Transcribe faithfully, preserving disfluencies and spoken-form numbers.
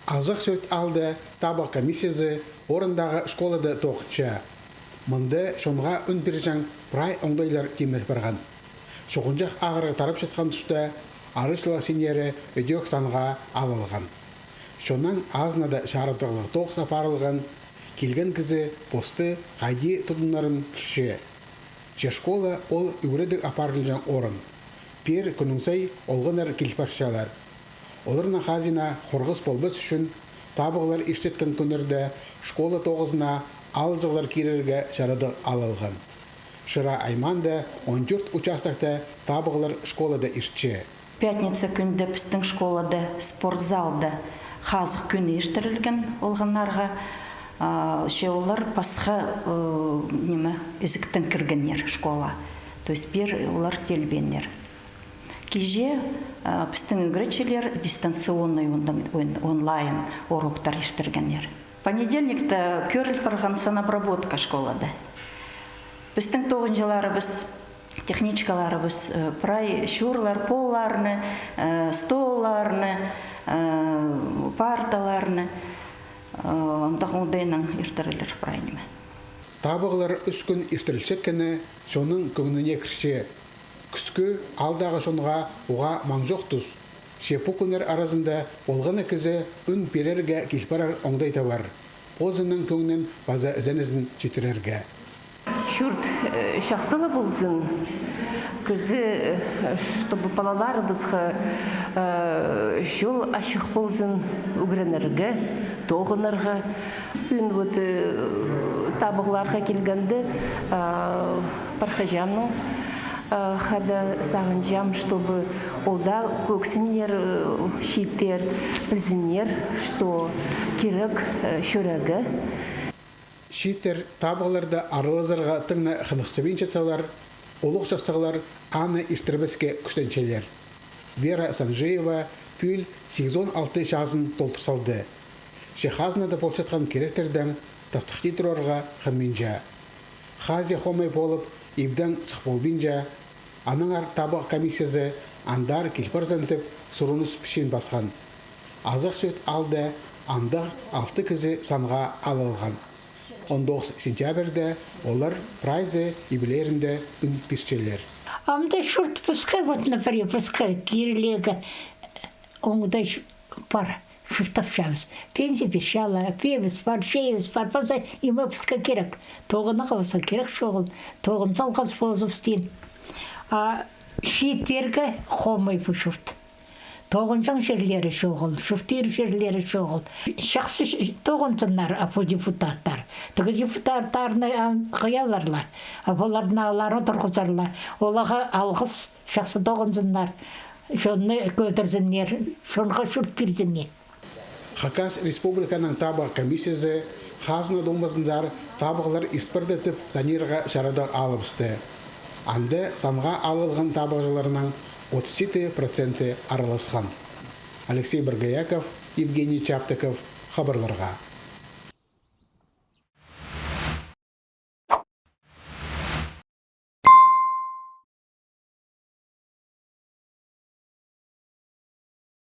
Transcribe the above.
Азах Сӧӧт аалда табығ комиссиязы орындағы школада тоғынча. Мында чонға ӱн пирҷең прай оңдайлар тимнел парған. Чуғынҷах ағырығ тарапчатхан туста арачылығ синнері ідӧк санға алылған. Чоннаң азынада чарыдығлығ тоғыс апарылған, килген кізі посты хайди тудынарын пілче. Че школа ол ӱгредіг апарылҷаң орын. Пеер кӱннің сай олғаннар кил парчалар. Оларның хазина хорғыс полбас ӱчӱн, табығлар иртчеткен кӱннерде школа тоғызына аалҷылар кирерге чарадығ алылған. Шира аймаанда он тӧрт участокта табығлар школада иртче. Пятница кӱнде пістің школада, спортзалда хазых кӱні иртірілген олғаннарға, а, че олар пасха, э, ниме, ізіктең кіргеннер школа. То есть пеер олар телбееннер. Киҷе, а, пістің ӱгретчілер дистанционный, ондаң, он-, онлайн уроктар иртіргеннер. Понедельникте кӧріл парған санобработка школада. Пістің тоғынҷыларыбыс, техничкаларыбыс, э, прай чурлар, полларны, э, столларны, э, парталарны, э, андағ оңдайнаң иртірерлер прай ниме. Табығлар ӱс кӱн иртірілчеткені чонның кӧңніне кірче. Кӱскӱ аалдағы чонға уғаа маң чох тус. Че пу кӱннер аразында олғанна кізі ӱн пирерге кил парар оңдай табар. Позының кӧңнін паза ізенізін читірерге. Чурт, э, чахсы ла ползын. Кізі, э, чтобы палаларыбысха, э, чол ачых ползын ӱгренерге, тоғынарға. Пӱӱн вот, э, табығларға килгенде, а, пархаҷаңмын, а, хада сағынҷам, чтобы ол даа кӧрзіннер, э, чииттер, пілзіннер, что кирек, э, чӧрерге. Чииттер табығларда аралазарға тың на хынығсыбинчатсалар, улуғ чахсығлар аны иртірбеске кӱстенчелер. Вера Санжиева пӱӱл сигізон алты чазын толдыр салды. Че хазынада полчатхан киректердең тастыхти турарға хынминча. Хазия хомай полып, ибдең сых полбинча, аннаңар табығ комиссиязы андар кил парзын тіп сурыныс пічиин пасхан. Азах Сӧӧт аалда андағ алты кізі санға алылған. Он тоғыс сентябрьде олар прайзы ибірлерінде ӱн пирчелер. Амды чурт піске, вот, например, піске кирілерге оңдай чу-, пар, чуртапчабыс. Пенсия пирчелер, пиибіс пар, чайыбыс пар, паза ниме піске кирек. Тоғынарға паза кирек чоғыл. Тоғын салғабыс позыбыс тиин. А чииттерге хомай пу чурт. Тоғынҷаң чирлері чоғыл, чуртир чирлері чоғыл. Чахсы ч-, тоғынзыннар, а, пу депутаттар. Тігі депутаттарны, а, хыяллар ла, а, поларны аалларына турғызар ла. Оларға алғыс, чахсы тоғынзыннар, чонны кӧдірзіннер, чонға чурт пирзіннер. Хакас Республиканың табығ комиссиязы Хазна думазынзар табығлар ирт парды тіп санирға чарадығ алыбысты. Анда санға алылған табығҷыларның отыс читі проценті араласхан. Алексей Боргояков, Евгений Чаптыков, хабарларға.